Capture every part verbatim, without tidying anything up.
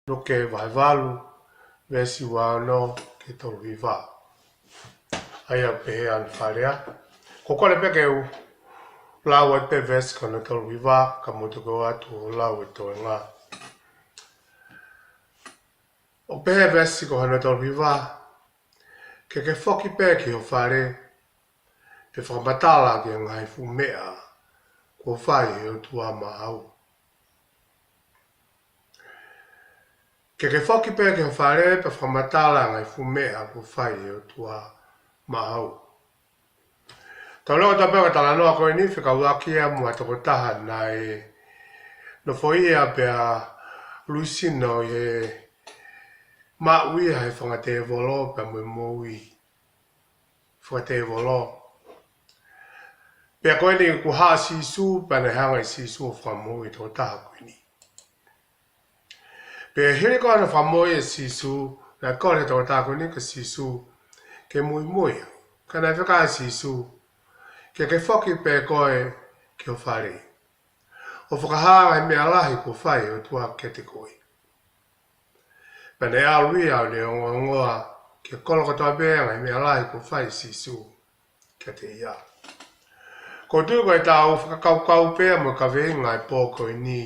Luke vahe valu, veesi ua ono ki he tolu hiva. ʻA ia ʻoku pehē ʻa e fakalea. Ko e kole pē ke u lau atu pē veesi ko hono tolu hiva, ka mou toki ō atu ʻo lau e toenga. ʻOku pehē veesi ko hono tolu hiva: Ke ke foki pē ki ho fale, pea fakamatala ki he ngaahi fuʻu meʻa kuo fai ʻe he ʻOtua maʻau. Ke ke foki pē ki ho fale, pea fakamatala ngaahi fuʻu meʻa kuo fai ʻe he ʻOtua maʻau. Tau lau atu pē ʻa e talanoa ko eni, fekauʻaki ia mo ha tokotaha naʻe nofoʻia pea luisino ʻi he maʻu ia ʻe he fanga tēvolo pea mo e moʻui fakatēvolo. Pea ko eni kuo haʻu ʻa Sīsū, pea naʻe hanga ʻe Sīsū ʻo fakamoʻui e tokotaha ko eni. Pea hili ko ia hono fakamoʻui ʻe Sīsū, naʻe kole e tokotaha ko eni kia Sīsū ke muimui. Ka naʻe fekau ʻe Sīsū: Ke ke foki pē koe ki ho fale, ʻo fakahā e ngaahi meʻa lahi kuo fai ʻe he ʻOtua kiate koe. Pea naʻe ʻalu ia ʻo ne ongoongoa ki he kolo kotoa pē ʻa e ngaahi meʻa lahi kuo fai ʻe Sīsū kiate ia. ʻOku ou tui ko ʻetau fakakaukau pea mo e kaveinga e pō ko eni,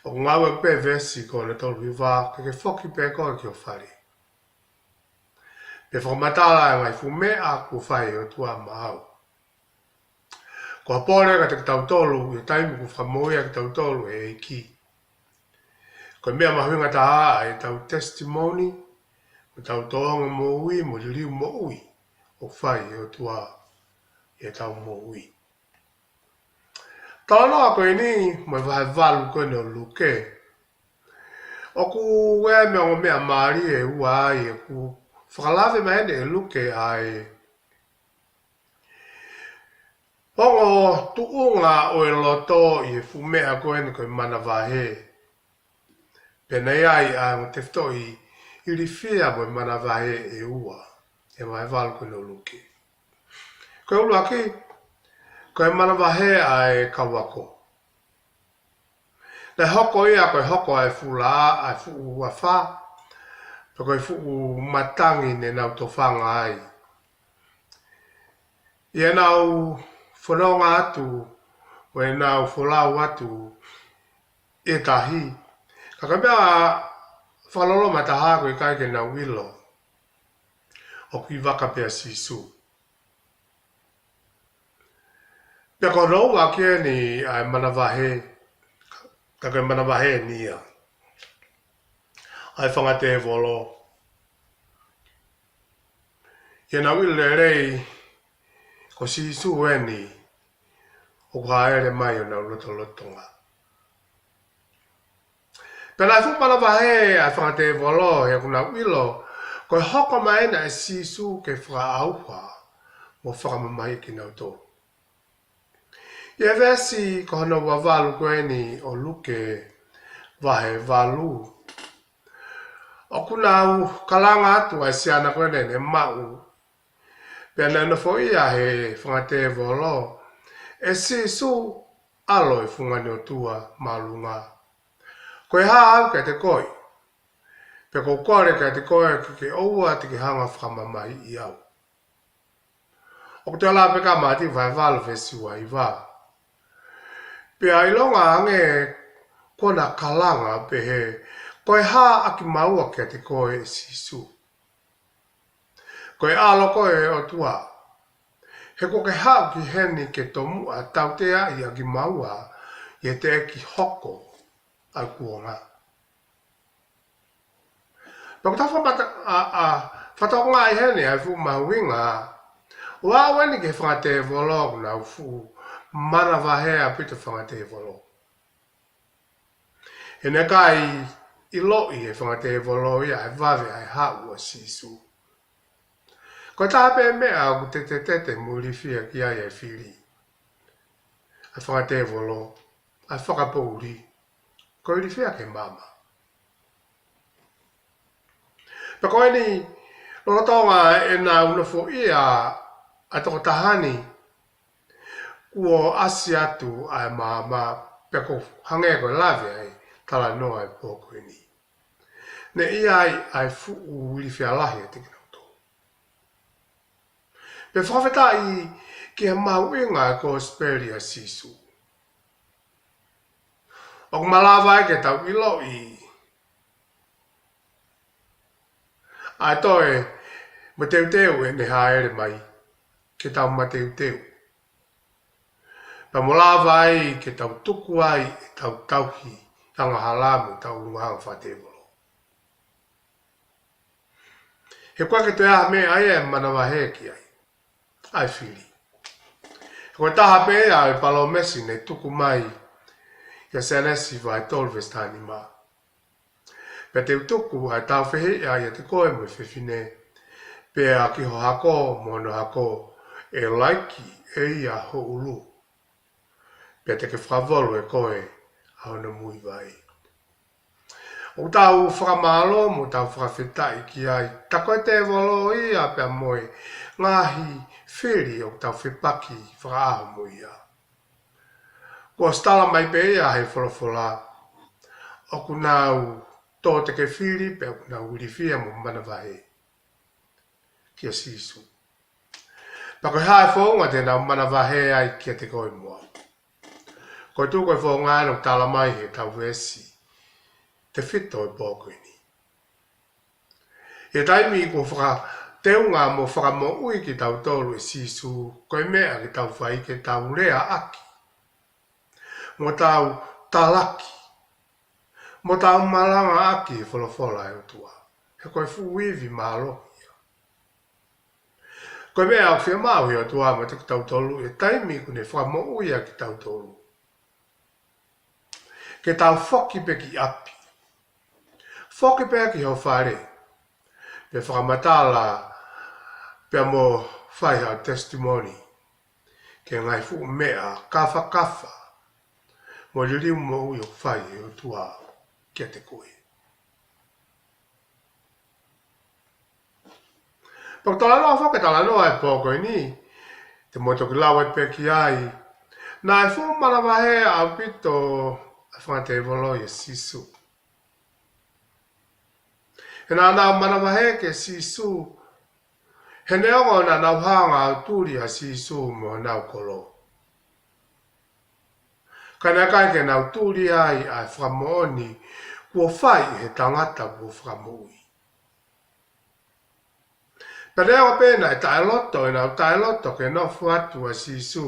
ʻoku ngāueʻaki pē veesi ko hono tolu hiva: Ke ke foki pē koe ki ho fale, pea fakamatala e ngaahi fuʻu meʻa kuo fai ʻe he ʻOtua maʻau. Ko ha pole kiate kitautolu ʻi he taimi kuo fakamoʻui ai kitautolu ʻe he ʻEiki. Ko e meʻa mahuʻinga taha ʻa ʻetau testimony, mo ʻetau tōʻonga moʻui, mo e liliu moʻui ʻoku fai ʻe he ʻOtua ʻi heʻetau moʻui. Talanoa ko eni mo e vahe valu ko eni ʻo Luke, ʻoku ʻi ai e meʻa, ongo meʻa mālie ʻe ua ai ʻoku fakalave mai heni ʻe Luke ʻa e ongo tuʻunga ʻo e loto ʻi he fuʻu meʻa ko eni ko e manavahē. Pea naʻe ʻi ai ʻa e ongo tefitoʻi ilifia mo e manavahē ʻe ua ʻi he vahe valu ko eni ʻo Luke. Ko e ʻuluaki, ko e manavahē ʻa e kau ako. Naʻe hoko ia ko e hoko ʻa e fuʻu laʻā, ʻa e fuʻu afā, pe ko e fuʻu matangi ne nau tofanga ai, ʻi heʻenau fononga atu, mo ʻenau folau atu ʻi he tahi. Ka ko e meʻa fakaloloma taha, ʻoku ʻikai ke nau ʻilo ʻoku ʻi vaka pē ʻa Sīsū. Pea ko hono ua ko eni ʻa e manavahē, ka ko e manavahē eni ia ʻa e fanga tēvolo. ʻI heʻenau ʻilo lelei ko Sīsū eni ʻoku hāʻele mai ʻi honau lotolotonga. Pea naʻe fuʻu manavahē ʻa e fanga tēvolo he ʻoku nau ʻilo ko e hoko mai ena ʻa Sīsū ke fakaʻauha mo fakamamahiʻi kinautolu. ʻI he veesi ko hono ua valu ko eni ʻo Luke vahe valu, ʻoku nau kalanga atu ʻa e siana ko eni ne maʻu, pea naʻe nofoʻia ʻe he fanga tēvolo ʻe Sīsū, ʻAlo ʻo e Fungani ʻOtua Māʻolunga. Ko e hā au kiate koe? Pea ʻoku ou kole kiate koe ke ke ʻoua te ke hanga ʻo fakamamahiʻi au. ʻOku toe lau pē ʻa Mātiu vahe valu veesi ua hiva. Pea ʻilonga ange kuo na kalanga ʻo pehē, Ko e hā ʻa kimaua kiate koe, ʻe Sīsū? Ko e ʻAlo koe ʻo e ʻOtua. He kuo ke haʻu ki heni ke tomuʻa tauteaʻi ʻa kimaua ʻi he teʻeki hoko ʻa e kuonga. Pea ʻoku tau fakamata-, ʻa, ʻa, fakatokangaʻi heni ʻa e fuʻu mahuʻinga ʻo aʻu eni ki he fanga tēvolo, ʻoku nau fuʻu manavahē ʻaupito e fanga tēvolo. He naʻe ʻikai ʻiloʻi ʻe he fanga tēvolo ia ʻa e vave ʻa e haʻu ʻa Sīsū. Ko e taha pē meʻa ʻoku tetetete mo ilifia ki ai ʻa e fili ʻa e fanga tēvolo, ʻa e fakapoʻuli, ko e ilifia ki he maama. Pea ko eni, lolotonga ʻenau nofoʻia ʻa e tokotaha ni, kuo ʻasi atu ʻa e maama, pea ʻoku hangē ko e lave ʻa e talanoa ʻo e pō ko eni. Ne ʻi ai ʻa e fuʻu ilifia lahi ʻiate kinautolu. Pea fakafetaʻi ki he mahuʻinga ʻo e kosipeli ʻa Sīsū. ʻOku malava ai ke tau ʻiloʻi ʻa e toe mateuteu ʻene hāʻele mai, ke tau mateuteu. Pea malava ai ke tau tuku ai ʻetau tauhi angahala mo ʻetau ʻulungaanga fakatēvolo. He ʻoku ʻikai ke toe ʻi ai ha meʻa ia ʻe manavahē ki ai, ʻa e fili. He ko e taha pē ia ʻo e palōmesi ne tuku mai ʻia Sēnesi vahe tolu veesi taha nima. Pea te u tuku ʻa e tāufehiʻa ʻiate koe mo e fefine, pea ki ho hako mo hono hako, ʻe laiki ʻe ia ho ʻulu. Pea te ke fakavolu ʻe koe ʻa hono muivai. ʻOku tau fakamālō mo tau fakafetaʻi ki ai, tā ko e tēvolo ia pea mo e ngaahi fili ʻoku tau fepaki fakaʻaho mo ia. Kuo ʻosi tala mai pē ia he folofola, ʻoku nau tōteke fili pea ʻoku nau ilifia mo manavahē kia Sīsū. Pea ko e hā e founga te nau manavahē ai kiate koe mo au? Ko e tuʻu ko e founga ʻoku tala mai he ʻetau veesi tefito ʻo e pō ko eni. ʻI he taimi kuo fakateunga mo fakamoʻui kitautolu ʻe Sīsū, ko e meʻa ke tau fai ke tau leaʻaki, mo tau talaki, mo tau malangaʻaki e folofola ʻa e ʻOtua. He ko e fuʻu ivi mālohi ia. Ko e meʻa ʻoku fiemaʻu ʻe he ʻOtua maʻa kitautolu ʻi he taimi kuo ne fakamoʻui ai kitautolu, ke tau foki pē ki ʻapi. Foki pē ki ho fale. Pea fakamatala, pea mo fai haʻo testimony ki he ngaahi fuʻu meʻa kafakafa mo e liliu moʻui ʻoku fai ʻe he ʻOtua kiate koe. Pea ʻoku talanoa foki e talanoa ʻo e pō ko eni, te mou toki lau atu pē ki ai. Naʻe fuʻu manavahē ʻaupito ʻa e fanga tēvolo ʻia Sīsū. He naʻa nau manavahē kia Sīsū, he neongo naʻa nau hanga ʻo tuli ʻa Sīsū mo honau kolo, ka naʻe ʻikai ke nau tuli ai ʻa e fakamoʻoni kuo fai ʻe he tangata kuo fakamoʻui. Pea neongo pē naʻe taʻeloto ʻenau taʻeloto ke nofo atu ʻa Sīsū,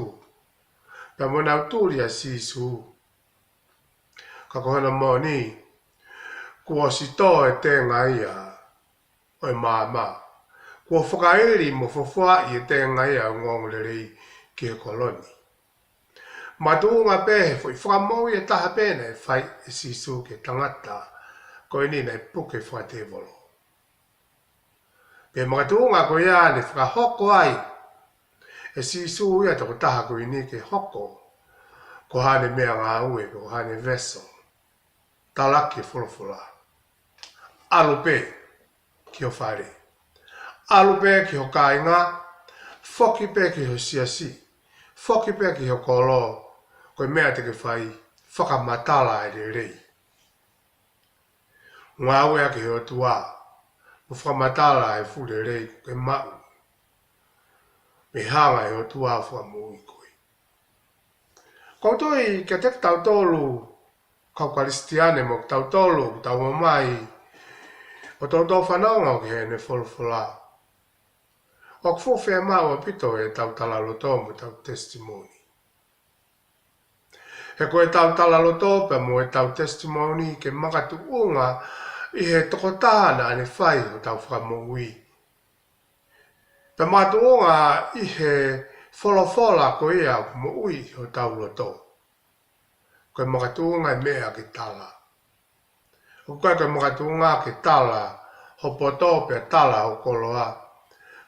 pea mo nau tuli ʻa Sīsū, ka ko hono moʻoni, kuo ʻosi tō e tenga ia ʻo e maama. Kuo fakaili mo fofoaʻi e tenga ia ʻo e ongoongolelei ki he kolo ni. Makatuʻunga pē he foʻi fakamoʻui ʻe taha pē naʻe fai ʻe Sīsū ki he tangata ko eni naʻe puke fakatēvolo. Pea makatuʻunga ko ia ne fakahoko ai ʻe Sīsū ia tokotaha ko eni ke hoko ko haʻane meʻangāue, ko haʻane vessel. Talaki e folofola. ʻAlu pē ki ho fale. ʻAlu pē ki ho kāinga. Foki pē ki ho siasi. Foki pē ki ho kolo. Ko e meʻa te ke fai, fakamatala e lelei. Ngāueʻaki ʻe he ʻOtua mo fakamatala e fuʻu lelei ke maʻu mei he hanga ʻe he ʻOtua ʻo fakamoʻui koe. Ko u tui kiate kitautolu kau Kalisitiane mo kitautolu ʻoku tau ō mai ʻo toutou fanongo ki heʻene folofola, ʻoku fuʻu fiemaʻu ʻaupito ʻetau talaloto mo ʻetau testimony. He ko ʻetau talaloto pea mo ʻetau testimony ke makatuʻunga ʻi he tokotaha naʻa ne fai hotau fakamoʻui, pea makatuʻunga ʻi he folofola ko ia ʻoku moʻui ʻi hotau loto. Ko e makatuʻunga e meʻa ke tala. ʻOku ʻikai ko e makatuʻunga ke tala ho poto pea tala ho koloa,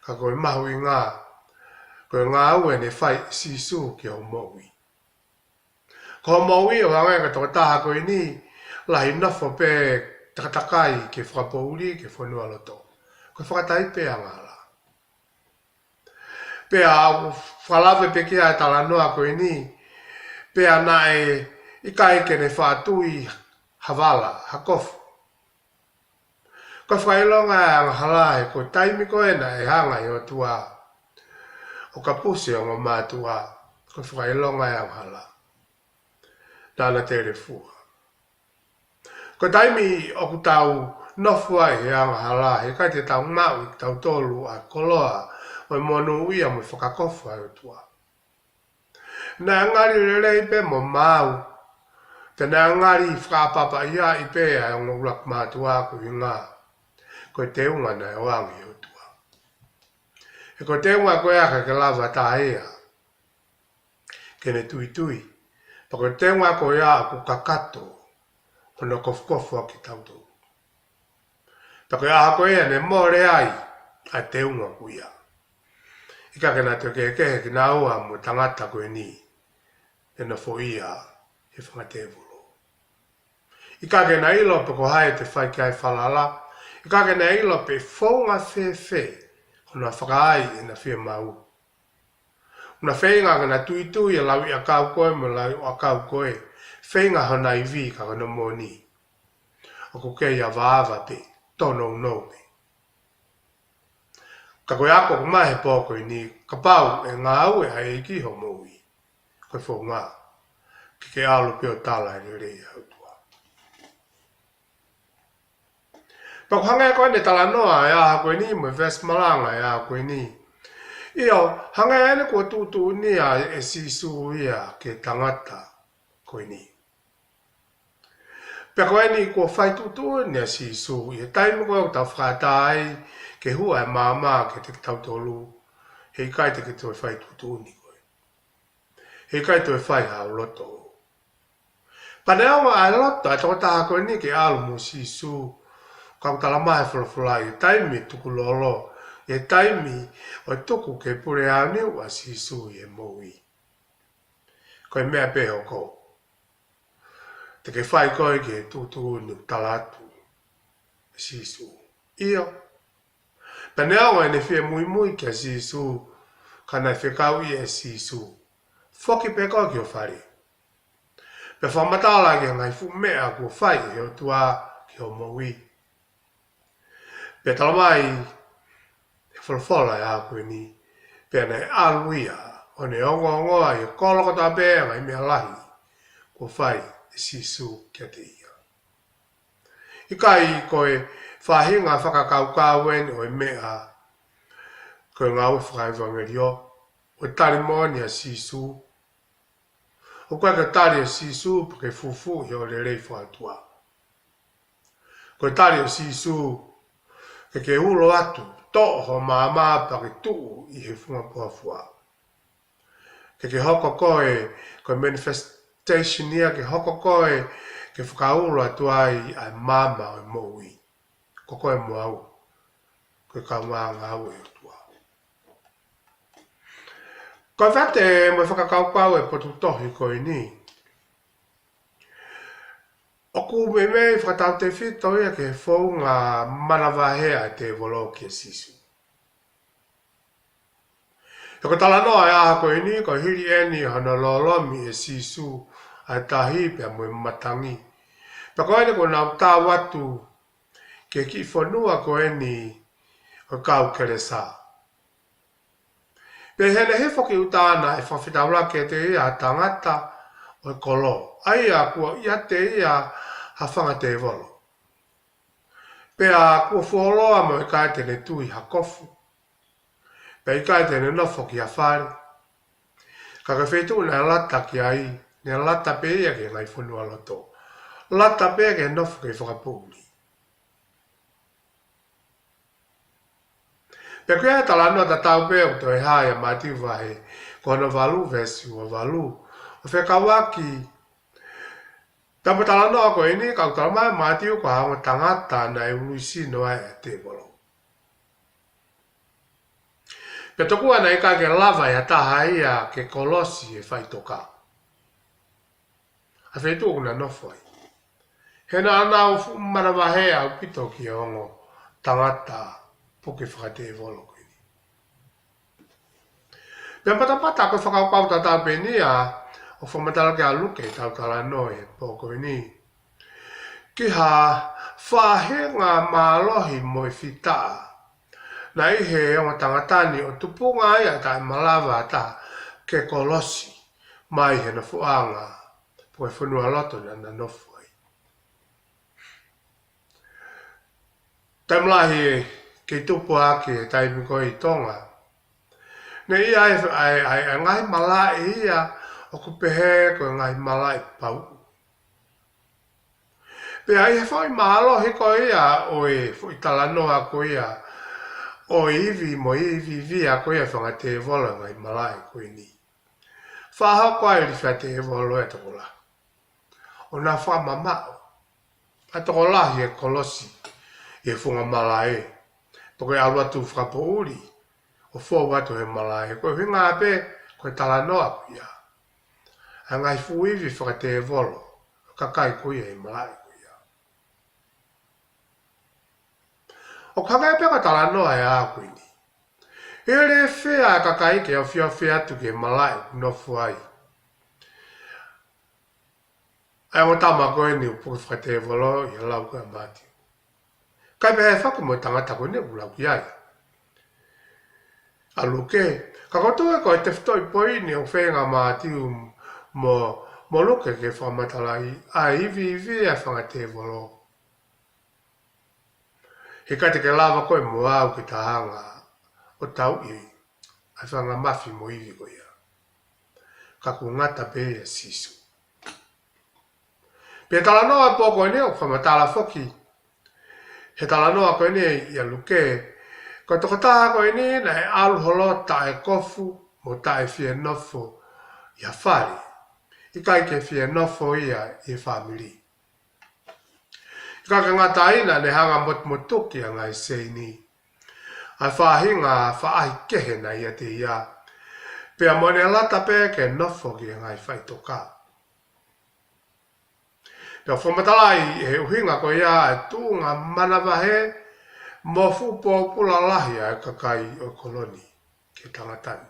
ka ko e mahuʻinga ko e ngāue ne fai ʻe Sīsū ki hoʻo moʻui. Ko hoʻo moʻui ʻo hangē ko e tokotaha ko eni, lahi nofo pē takatakai ke fakapoʻuli, ke fonualoto. Ko e fakataipe angahala. Pea ʻoku fakalave pē ki ai e talanoa ko eni, pea naʻe ʻikai ke ne faʻa tui ha vala, ha kofu. Ko e fakaʻilonga e angahala he ko e taimi ko ē naʻe hanga ʻe he ʻOtua ʻo kapusi e ongo mātuʻa, ko e fakaʻilonga e angahala. Naʻa na telefua. Ko e taimi ʻoku tau nofo ai he angahala, he ʻikai te tau maʻu ʻe kitautolu ʻa e koloa ʻo e monūʻia mo e fakakofu ʻa e ʻOtua. Naʻe ngali lelei pē mo maau, pea naʻe ngali fakaʻapaʻapaʻiaʻi pē ʻa e ongo ʻuluaki mātuʻa, ko e ʻuhinga ko e teunga naʻe ʻoange ʻe he ʻOtua. He ko e teunga ko ia ʻikai ke lava ʻe ha taha ia ke ne tuitui. Pea ko e teunga ko ia ʻoku kakato hono kofukofu ʻaki kitautolu. Pea ko e ʻaho ko ia ne mole ai ʻa e teunga ko ia, ʻikai ke na toe kehekehe kinaua mo e tangata ko eni ʻe nofoʻia ʻe he fanga tēvolo. ʻIkai ke na ʻilo pe ko hai te fai ki ai e falala. ʻIkai ke na ʻilo pe founga fēfē hono fakaai ʻena fiemaʻu. Naʻa na feinga ke na tuitui e lauʻi ʻakau ko ē mo e lauʻi ʻakau ko ē, feinga hona ivi ka ko hono moʻoni ʻoku kei avaava pē, tōnounou pē. Ka ko e ako ʻoku maʻu he pō ko eni, kapau ʻe ngāue ʻa e ʻEiki ʻi hoʻo moʻui, ko e founga ke ke ʻalu pē ʻo tala e lelei ʻa e ʻOtua. Pea ʻoku hangē ko ʻene talanoa e ʻaho ko eni mo e veesi malanga e ʻaho ko eni. ʻIo, hangē ʻeni kuo tuʻutuʻuni ʻe Sīsū ia ki he tangata ko eni. Pea ko ʻeni kuo fai tuʻutuʻuni ʻa Sīsū ʻi he taimi ko ē ʻoku tau fakaʻatā ai ke hū ʻa e maama kiate kitautolu, he ʻikai te ke toe fai tuʻutuʻuni koe. He ʻikai toe fai haʻo loto. Pea neongo ʻa e loto ʻa e tokotaha ko eni ke ʻalu mo Sīsū, ka ʻoku talamai ʻe he folofola ʻi he taimi tukulolo, ʻi he taimi ʻoku tuku ke pule ʻa e niu ʻa Sīsū ʻi he moʻui, ko e meʻa pē ʻe hoko, te ke fai koe ki he tuʻutuʻuni ʻoku tala atu ʻe Sīsū. ʻIo. Pea neongo ʻene fie muimui kia Sīsū, ka naʻe fekauʻi ʻe Sīsū, foki pē koe ki ho fale, pea fakamatala ki he ngaahi fuʻu meʻa kuo fai ʻe he ʻOtua ki hoʻo moʻui. Pea talamai ʻe he folofola e ʻaho ko eni, pea naʻe ʻalu ia ʻo ne ongoongoa ʻi he kolo kotoa pē ʻa e ngaahi meʻa lahi kuo fai ʻe Sīsū kiate ia. ʻIkai ko e faʻahinga fakakaukau ʻeni ʻo e meʻa ko e ngāue fakaʻevangeliō, ʻo e tali moʻoni ʻa Sīsū. ʻOku ʻikai ko e tali ʻa Sīsū pea ke fufū ʻi hoʻo lelei fakaʻotua. Ko e tali ʻa Sīsū ke ke ulo atu, toʻo hoʻo maama pea ke tuʻu ʻi he funga poafua. Ke ke hoko koe ko e manifestation ia, ke hoko koe ke fakaulo atu ai ʻa e maama ʻo e moʻui. Ko koe mo au, ko e kaungā ngāue ʻa e ʻOtua. Ko e fate mo e fakakaukau e potu tohi ko eni, ʻoku meimei fakatautefito ia ki he founga manavahē ʻa e tēvolo kia Sīsū. He ko e talanoa e ʻaho ko eni, ko e hili ʻeni hono lolomi ʻe Sīsū ʻa e tahi pea mo e matangi. Pea ko ʻeni kuo nau tau atu ki he kiʻi fonua ko eni ʻo e kau Kelesā. Pea ʻi heʻene hifo ki ʻuta naʻe fakafetaulaki kiate ia ha tangata ʻo e kolo, ʻa ia kuo ʻiate ia ha fanga tēvolo. Pea kuo fuoloa mo ʻikai te ne tui ha kofu, pea ʻikai te ne nofo ki ha fale. Ka ko e feituʻu naʻe lata ki ai, naʻe lata pē ia ki he ngaahi fonualoto. Lata pē ia ke nofo ki he fakapoʻuli. Pea ko e talanoa tatau pē ʻoku toe hā ʻia Mātiu vahe ko hono valu veesi ua valu. ʻO fekauʻaki, pea mo e talanoa ko eni, ka ʻoku talamai ʻe Mātiu ko ha ongo tangata naʻe uluisino ai ʻa e tēvolo. Pea tokua naʻe ʻikai ke lava ʻe ha taha ia ke kolosi ʻe he faʻitoka ʻa e feituʻu ʻoku na nofo ai. He naʻa nau fuʻu manavahē ʻaupito ki he ongo tangata puke fakatēvolo ko eni. Pea patapata ko e fakakaukau tatau pē ʻeni ia ʻoku fakamatala ki ai ʻa Luke ʻi heʻetau talanoa ʻi he pō ko eni. ki ha faʻahinga mālohi mo e fita. Naʻe ʻi he ongo tangata ni ʻo tupunga ai ʻa e taʻemalava ʻa e taha ke kolosi mai he nofoʻanga pe ko e fonualoto naʻa na nofo ai. Taimi lahi ʻi he tupu ʻaki e taimi ko ē ʻi Tonga, naʻe ʻi ai ʻa e, ʻa e, ʻa e ngaahi malaʻe ia ʻoku pehē ko e ngaahi malaʻe pauʻu. Pea ʻi he foʻi mālohi ko ia ʻo e foʻi talanoa ko ia ʻo e ivi mo e ivivia ko ia e fanga tēvolo ʻi he ngaahi malaʻe ko eni, fakahoko ai ʻe he fanga tēvolo e tokolahi ʻo na fakamamaʻo ʻa e tokolahi e kolosi ʻi he funga malaʻe, pe ko e ʻalu atu fakapoʻuli ʻo fou atu he malaʻe. Ko e ʻuhinga pē ko e talanoa ko ia ʻa e ngaahi fuʻu ivi fakatēvolo ʻo e kakai ko ia ʻi he malaʻe ko ia. ʻOku hangē pē ko e talanoa ʻa e ʻaho ko eni. ʻE lēfea e kakai ke ofiofi atu ki he malaʻe ʻoku nofo ai ʻa e ongo tama ko eni ʻoku puke fakatēvolo ʻi he lau ko ia ʻa Mātiu, kae pehē foki mo e tangata ko eni ʻoku lau ki ai ʻa Luke. Ka ko e tui ko e tefitoʻi poini ʻoku feinga ʻa Mātiu mo, mo Luke ke fakamatalaʻi ʻa e iviivi ʻa e fanga tēvolo. He ʻikai te ke lava koe mo au ke ta hanga ʻo tauʻi ʻa e fanga mafi mo e ivi ko ia, ka ʻoku ngata pē ʻia Sīsū. Pea talanoa pē ko eni ʻoku fakamatala foki he talanoa ko eni ʻia Luke, ko e tokotaha ko eni naʻe ʻalu holo taʻekofu mo taʻefie nofo ʻi ha fale, ʻikai ke fie nofo ia ʻi he fāmili. ʻIkai ke ngata ai, naʻa ne hanga ʻo motumotuki ʻa e ngaahi seini, ʻa e faʻahinga faʻahikehe naʻe ʻiate ia, pea mo ʻene lata pē ke nofo ki he ngaahi faʻitoka. Pea fakamatalaʻi ʻe he ʻuhinga ko ia ʻa e tuʻunga manavahē mo fuʻu pōpula lahi ʻa e kakai ʻo e kolo ni ki he tangata ni.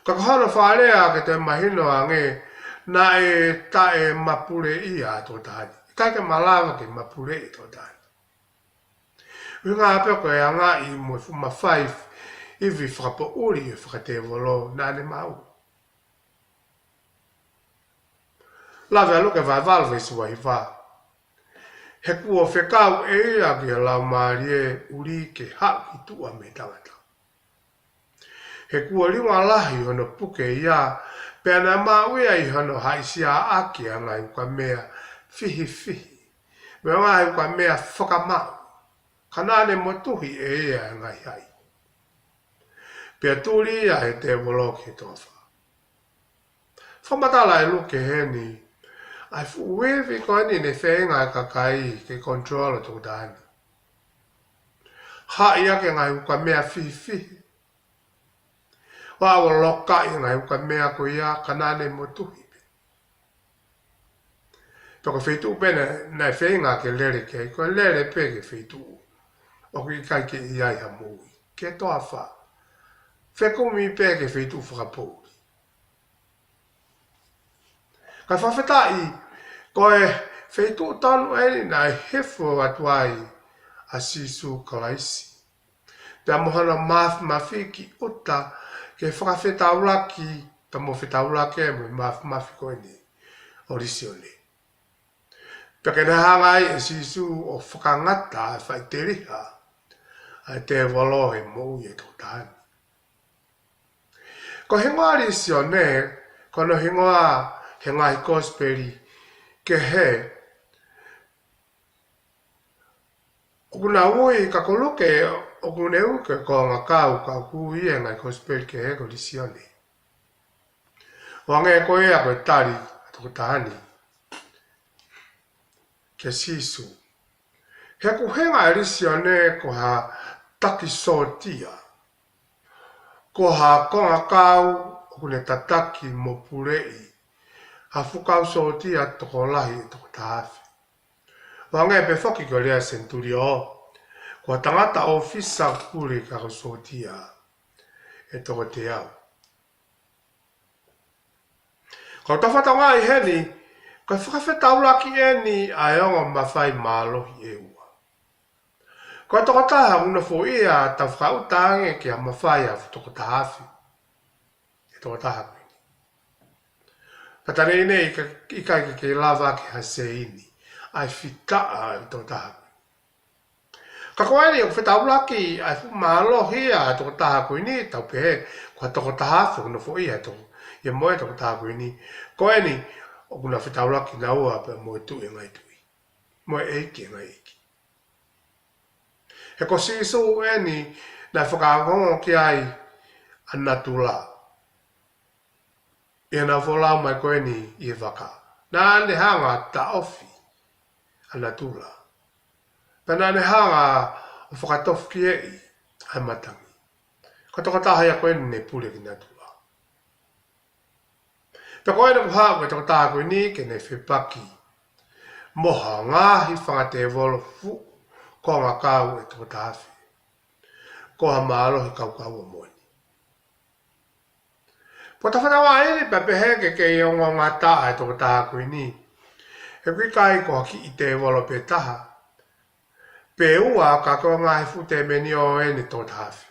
Ka ko hono fakalea ke toe mahino ange, naʻe taʻemapuleʻi ʻa e tokotaha ni. ʻIkai ke malava ke mapuleʻi e tokotaha ni. ʻUhinga pē ko e anga ia mo e fuʻu mafai ivi fakapoʻuli ʻo e fakatēvolo naʻa ne maʻu. Lave ʻa Luke vahe valu veesi ua hiva. He kuo fekau ʻe ia ki he Laumālie ʻuli ke haʻu ki tuʻa mei he tangata. He kuo liunga lahi hono puke ia, pea naʻe maʻu ia ʻi hono haʻisiaʻaki ʻa e ngaahi ukamea fihifihi mo e ngaahi ukamea fakamaʻu, ka naʻa ne motuhi ʻe ia ʻa e ngaahi haʻi. Pea tuli ia ʻe he tēvolo ki he toafa. Fakamatala ʻe Luke heni ʻa e fuʻu ivi ko eni naʻe feinga ʻa e kakai ke control ʻa e tokotaha ni. Haʻi ʻaki e ngaahi ukamea fihifihi, ʻo aʻu ʻo lokaʻi e ngaahi ukamea ko ia, ka naʻa ne motuhi pē. Pea ko e feituʻu pē naʻe, naʻe feinga ke lele ki ai, ko e lele pē ki he feituʻu ʻoku ʻikai ke ʻi ai ha moʻui, ki he toafa. Fekumi pē ki he feituʻu fakapoʻuli. Kae fakafetaʻi, ko e feituʻu tonu eni naʻe hifo atu ai ʻa Sīsū Kalaisi, pea mo hono māfimafi ki ʻuta ke fakafetaulaki, pea mo fetaulaki mo e māfimafi ko eni ʻo Lisione. Pea ke ne hanga ai ʻe Sīsū ʻo fakangata ʻa e faʻiteliha ʻa e tēvolo he moʻui ʻa e tokotaha ni. Ko e hingoa Lisione, ko hono hingoa he ngaahi kosipeli kehe ʻoku na ui, ka ko Luke ʻoku ne ui ko e Kongakau, ka ʻoku ui ʻe he ngaahi kosipeli kehe ko Lisione. ʻO hangē ko ia ko e tali ʻa e tokotaha ni kia Sīsū. He ʻoku ʻuhinga ʻa Lisione ko ha taki sōtia, ko ha kongakau ʻoku ne tataki mo puleʻi ha fuʻu kau sōtia tokolahi ʻe toko taha afe. ʻO hangē pē foki ko e lea senitulio, ko ha tangata ʻōfisa pule ki he kau sōtia ʻe toko teau. Ka u toe fakatokangaʻi heni, Pea fakafetaulaki ʻeni ʻa e ongo mafai mālohi ʻe ua. Ko e tokotaha ʻoku nofoʻia, tau fakauta ange ki he mafai ʻa e fuʻu tokotaha afe ʻe tokotaha ko eni. Pea talamai ʻe ia ʻikai, ʻikai ke kei lava ke haseini ʻa e fitaʻa ʻa e tokotaha ko eni. Ka ko eni ʻoku fetaulaki ʻa e fuʻu mālohi ʻa e tokotaha ko eni, tau pehē, ko e tokotaha afe ʻoku nofoʻia to, ʻia mo e tokotaha ko eni. Ko eni ʻoku na fetaulaki naua pea mo e Tuʻi ʻo e ngaahi tuʻi, mo e ʻEiki ʻo e ngaahi ʻeiki. He ko Sīsū eni naʻe fakaongo ki ai ʻa natula. ʻI heʻena folau mai ko eni ʻi he vaka, naʻa ne hanga ʻo taʻofi ʻa natula. Pea naʻa ne hanga ʻo fakatofukieʻi ʻa e matangi. Ko e tokotaha ia ko eni naʻe pule ki natula. Pea ko eni ʻoku haʻu e tokotaha ko eni ke ne fepaki mo ha ngaahi fanga tēvolo fuʻu konga kau ʻe tokotaha afe. Ko ha mālohi kaukaua moʻoni. Pea tau fakatauange eni pea pehē ke kei ongo ngata ʻa e tokotaha ko eni, he ʻoku ʻikai ko ha kiʻi tēvolo pē taha pe ua, ka ko e ngaahi fuʻu tēmeni ʻo eni ʻe tokotaha afe.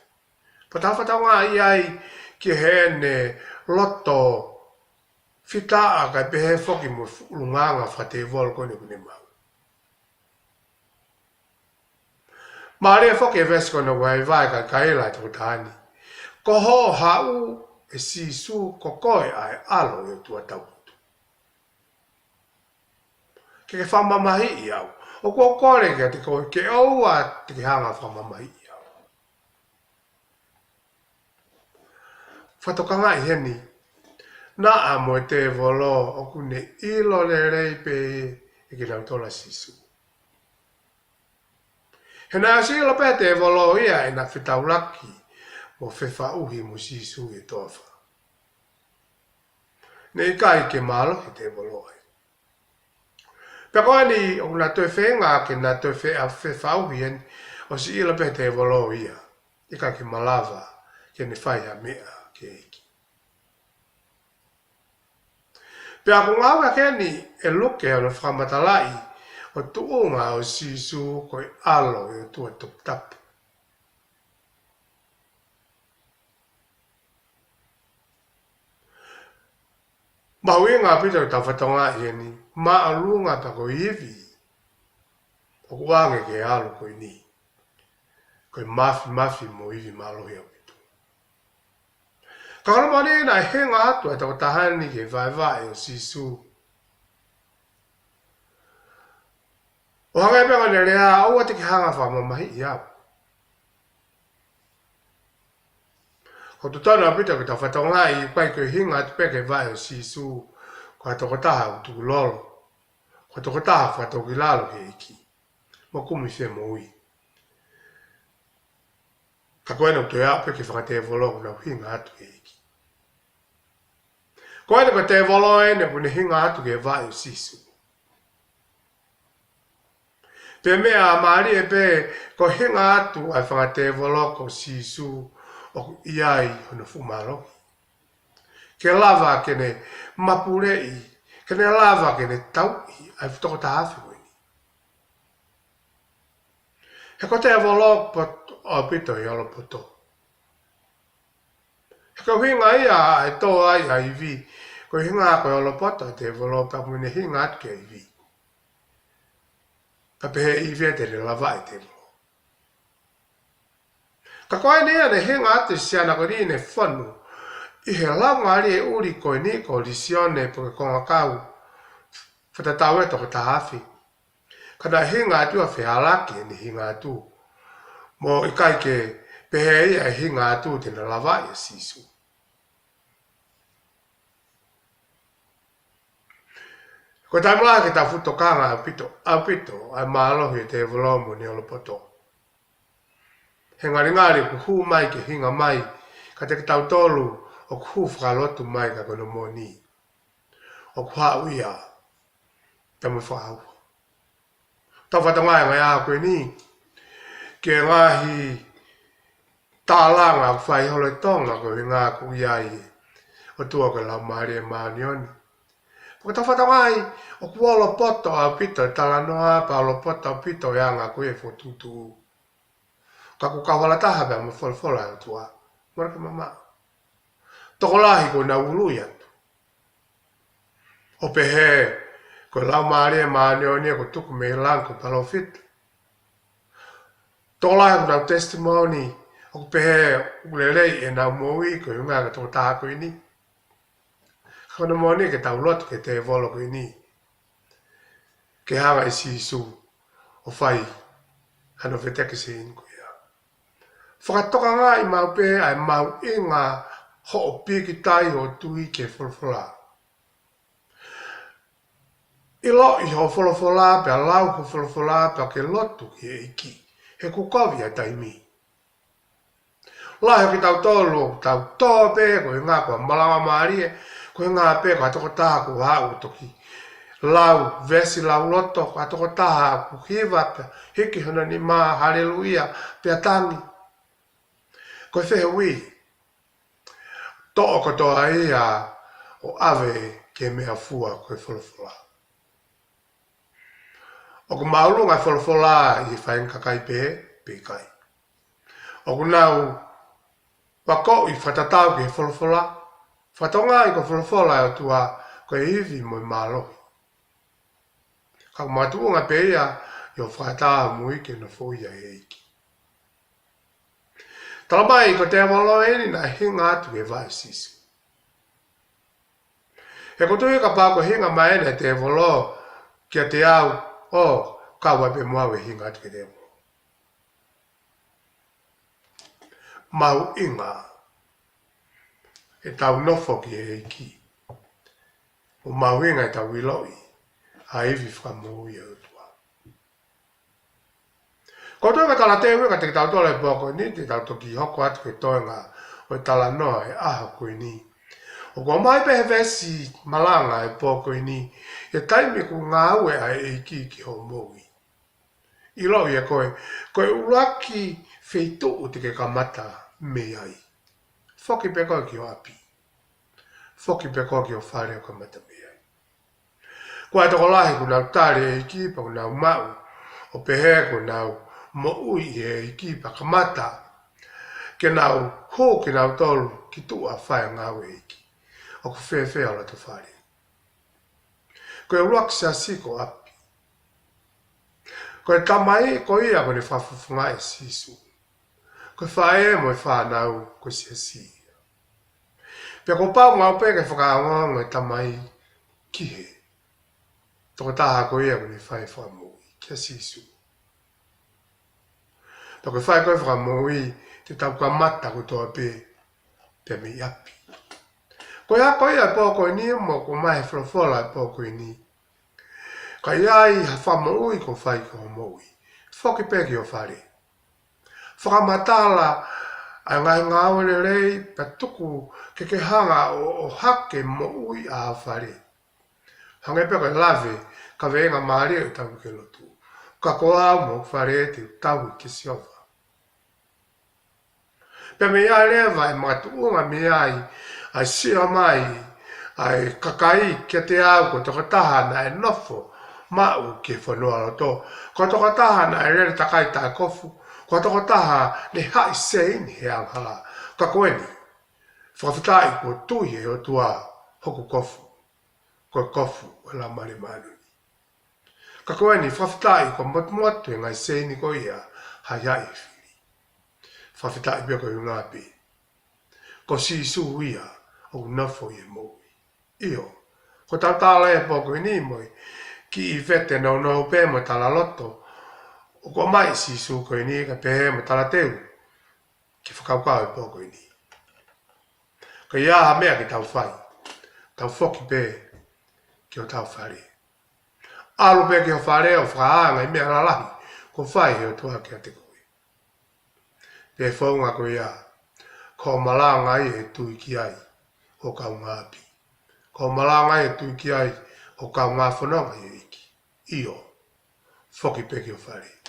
Pea tau fakatauange ai ki heʻene loto fitaʻa kae pehē foki mo e fuʻu ʻulungaanga fakatēvolo ko eni ʻoku ne maʻu. Mālie foki e veesi ko eni ʻoku vaivai kae kaila ʻe he tokotaha ni: Ko hoʻo haʻu, ʻe Sīsū, ko koe ʻa e ʻAlo ʻo e ʻOtua taupotu. Ke ke fakamamahiʻi au. ʻOku ou kole kiate koe ke ʻoua te ke hanga ʻo fakamamahiʻi au. Fakatokangaʻi heni, naʻa mo e tēvolo ʻoku ne ʻilo lelei pē ʻe kinautolu ʻa Sīsū. He naʻe ʻosi ʻilo pē ʻe he tēvolo ia ʻena fetaulaki mo fefaʻuhi mo Sīsū ʻi he toafa. Naʻe ʻikai ke mālohi e tēvolo ai. Pea ko eni ʻoku na toe feinga ke na toe fe-, ʻa, fefaʻuhi eni, ʻosi ʻilo pē ʻe he tēvolo ia ʻikai ke malava ke ne fai ha meʻa ki he ʻEiki. Pea ʻoku ngāueʻaki eni ʻe Luke ʻo ne fakamatalaʻi ʻa e tuʻunga ʻo Sīsū ko e ʻAlo ʻo e ʻOtua toputapu. Mahuʻinga ʻaupito ke tau fakatokangaʻi eni, māʻolunga pea ko e ivi ʻoku ʻoange ki he ʻAlo ko eni, ko e māfimafi mo e ivi mālohi ʻaupito. Ka ko hono moʻoni naʻe hinga atu ʻa e tokotaha ni ki he vaʻevaʻe ʻo Sīsū ʻo hangē pē ko ʻene lea, ʻoua te ke hanga ʻo fakamamahiʻi au. ʻOku totonu ʻaupito ke tau fakatokangaʻi, ʻoku ʻikai ko e hinga atu pē ki he vaʻe ʻo Sīsū ko ha tokotaha ʻoku tukulolo, ko ha tokotaha fakatōkilalo ki he ʻEiki mo kumi femoʻui. Ka ko ena ʻoku toe aʻu pē ki he fanga tēvolo ʻoku nau hinga atu ki he ʻEiki. Ko ena ko e tēvolo ena ʻoku ne hinga atu ki he vaʻe ʻo Sīsū. Pea meʻa mālie pē, ko e hinga atu ʻa e fanga tēvolo ko Sīsū ʻoku ʻi ai hono fuʻu mālohi ke lava ke ne mapuleʻi, ke ne lava ke ne tauʻi ʻa e fuʻu tokotaha afe ko eni. He ko e tēvolo poto ʻaupito ʻi he olopoto. He ko e ʻuhinga ia ʻa e tō ai ʻa e ivi, ko e ʻuhinga ko e olopoto ʻa e tēvolo pea mo ʻene hinga atu ki he ivi. Pea pehē ʻe ʻIvi te ne lavaʻi e tēvolo. Ka ko eni ia ne hinga atu e siana ko eni ne fonu ʻi he laumālie ʻuli ko eni ko Lisione pe ko e kongakau fakatatau ʻe toko taha afe. Ka naʻe hinga atu ʻa e fehālaaki ʻene hinga atu. Mo ʻikai ke pehē ia ʻe hinga atu te ne lavaʻi ʻa Sīsū. Ko e taimi lahi ke tau fuʻu tokanga ʻaupito, ʻaupito ʻa e mālohi ʻo e tēvolo mo ʻene olopoto. He ngalingali ʻoku hū mai ke hinga mai kiate kitautolu ʻoku hū fakalotu mai ka ko hono moʻoni ʻoku haʻu ia pea mo e fakaʻauha. Tau fakatokangaʻi e ngaahi ʻaho ko eni ki he ngaahi tālanga ʻoku fai holo ʻi Tonga ko e ʻuhinga ʻoku ʻi ai e ʻOtua ko e Laumālie Māʻoniʻoni. Ko e tau fatongia ʻoku olopoto ʻaupito e talanoa, pea olopoto ʻaupito e anga ko ia e fokotuʻutuʻu. Ka ʻoku kau hala taha pē mo e folofola ʻa e ʻOtua. Mole ke mamaʻo. Tokolahi kuo nau ului atu ʻo pehē ko e Laumālie Māʻoniʻoni ia kuo tuku mei langi ko e palōfita. Tokolahi kuo nau testimony ʻo pehē ʻoku lelei ʻenau moʻui koeʻuhinga ko e tokotaha ko eni. Ka ko hono moʻoni ke tau lotu ki he tēvolo ko eni ke hanga ʻe Sīsū ʻo fai hano veteki sēini ko ia. Fakatokangaʻi maʻu pē ʻa e mahuʻinga hoʻo pīkitai hoʻo tui ki he folofola. ʻIloʻi hoʻo folofola pea lau hoʻo folofola pea ke lotu ki he ʻEiki. He kuo kovi ʻa e taimi. Lahi ʻo kitautolu ʻoku tau tō pē koeʻuhinga ko e malanga mālie, koeʻuhinga pē ko e tokotaha kuo haʻu ʻo toki lau veesi lauloto, ko e tokotaha kuo hiva pea hiki hono nima, haleluia, pea tangi. Ko e fehuʻi, toʻo kotoa ia ʻo ʻave ki he meʻafua ko e folofola. ʻOku māʻolunga e folofola ʻi he faʻahinga kakai pehē pe ʻikai? ʻOku nau akoʻi fakatatau ki he folofola? Fakatokangaʻi ko e folofola ʻa e ʻOtua ko e ivi mo e mālohi. Ka ʻoku makatuʻunga pē ia ʻi hoʻo fakaʻatā homou moʻui ke nofoʻia ʻe he ʻEiki. Talamai ko e tēvolo eni naʻe hinga atu ki he vaʻe ʻo Sīsū. He ʻoku ou tui kapau ko e hinga mai eni ʻa e tēvolo kiate au, ʻo kau ai pē mo au e hinga atu ki he tēvolo. Mahuʻinga ʻetau nofo ki he ʻEiki. ʻOku mahuʻinga ʻetau ʻiloʻi ʻa e ivi fakamoʻui ʻa e ʻOtua. Ko e toenga talateu ia kiate kitautolu he pō ko eni, te tau toki hoko atu ki he toenga ʻo e talanoa ʻo e ʻaho ko eni. ʻOku ʻomai pē he veesi malanga ʻo e pō ko eni, ʻi he taimi ʻoku ngāue ai e ʻEiki ki hoʻo moʻui. ʻIloʻi ʻe koe, ko e ʻuluaki feituʻu te ke kamata mei ai. Foki pē koe ki ho ʻapi. Foki pē koe ki ho fale ʻo kamata mei ai. Ko e tokolahi kuo nau tali e ʻEiki pea kuo nau maʻu, ʻo pehē kuo nau moʻui ʻi he ʻEiki pea kamata ke nau hū kinautolu ki tuʻa fai e ngāue ʻa e ʻEiki. ʻOku fēfē ho loto fale? Ko e ʻuluaki siasi ko ʻapi. Ko e tamai ko ia kuo ne fakafofongaʻi ʻe Sīsū. Ko e faʻē mo e fānau ko e siasi ia. Pea kuo pau maʻu pē ke fakaongoongo e tamai ki he tokotaha ko ia kuo ne fai e fakamoʻui, kia Sīsū. Pea ko e fai ko ē e fakamoʻui, te tau kamata kotoa pē pē mei ʻapi. Ko e ako ia ʻo e pō ko eni mo ʻoku ʻomai he folofola ʻo e pō ko eni. Ka ʻi ai ha fakamoʻui kuo fai ki hoʻo moʻui, foki pē ki ho fale. Fakamatala ʻa e ngaahi ngāue lelei pea tuku ke ke hanga ʻo, ʻohake moʻui ʻa ho fale. Hangē pē ko e lave, kaveinga mālie ʻo ʻetau uike lotu. Ka ko au mo hoku fale te u tauhi kia Sihova. Pea mei ai leva ʻe makatuʻunga mei ai ʻa e sio mai ʻa e kakai kiate au ko e tokotaha naʻe nofo maʻu ki he fonualoto. Ko e tokotaha naʻe lele takai taʻekofu. Ko e tokotaha ne haʻi sēini he angahala. Ka ko eni, fakafetaʻi kuo tui ʻe he ʻOtua hoku kofu. Ko e kofu ʻo e Laumālie Māʻoniʻoni. Ka ko eni, fakafetaʻi kuo motumotu e ngaahi sēini ko ia, haʻihaʻi e fili. Fakafetaʻi pē koeʻuhinga pē ko Sīsū ia ʻoku nofo ʻi he moʻui. ʻIo, ko ʻetau tala he pō ko eni mo e kiʻi vete nounou pē mo e talaloto ʻoku ʻomai ʻe Sīsū ko eni kae pehē mo e talateu ke fakakaukau he pō ko eni. Ka ʻi ai ha meʻa ke tau fai, tau foki pē ki hotau fale. ʻAlu pē ki ho fale ʻo fakahā e ngaahi meʻa lalahi kuo fai ʻe he ʻOtua kiate koe. Pea founga ko ia, ko e malanga ia ʻe tui ki ai ho kaungāʻapi. Ko e malanga ia ʻe tui ki ai ho kaungāfononga ʻi he ʻEiki. ʻIo, foki pē ki ho fale.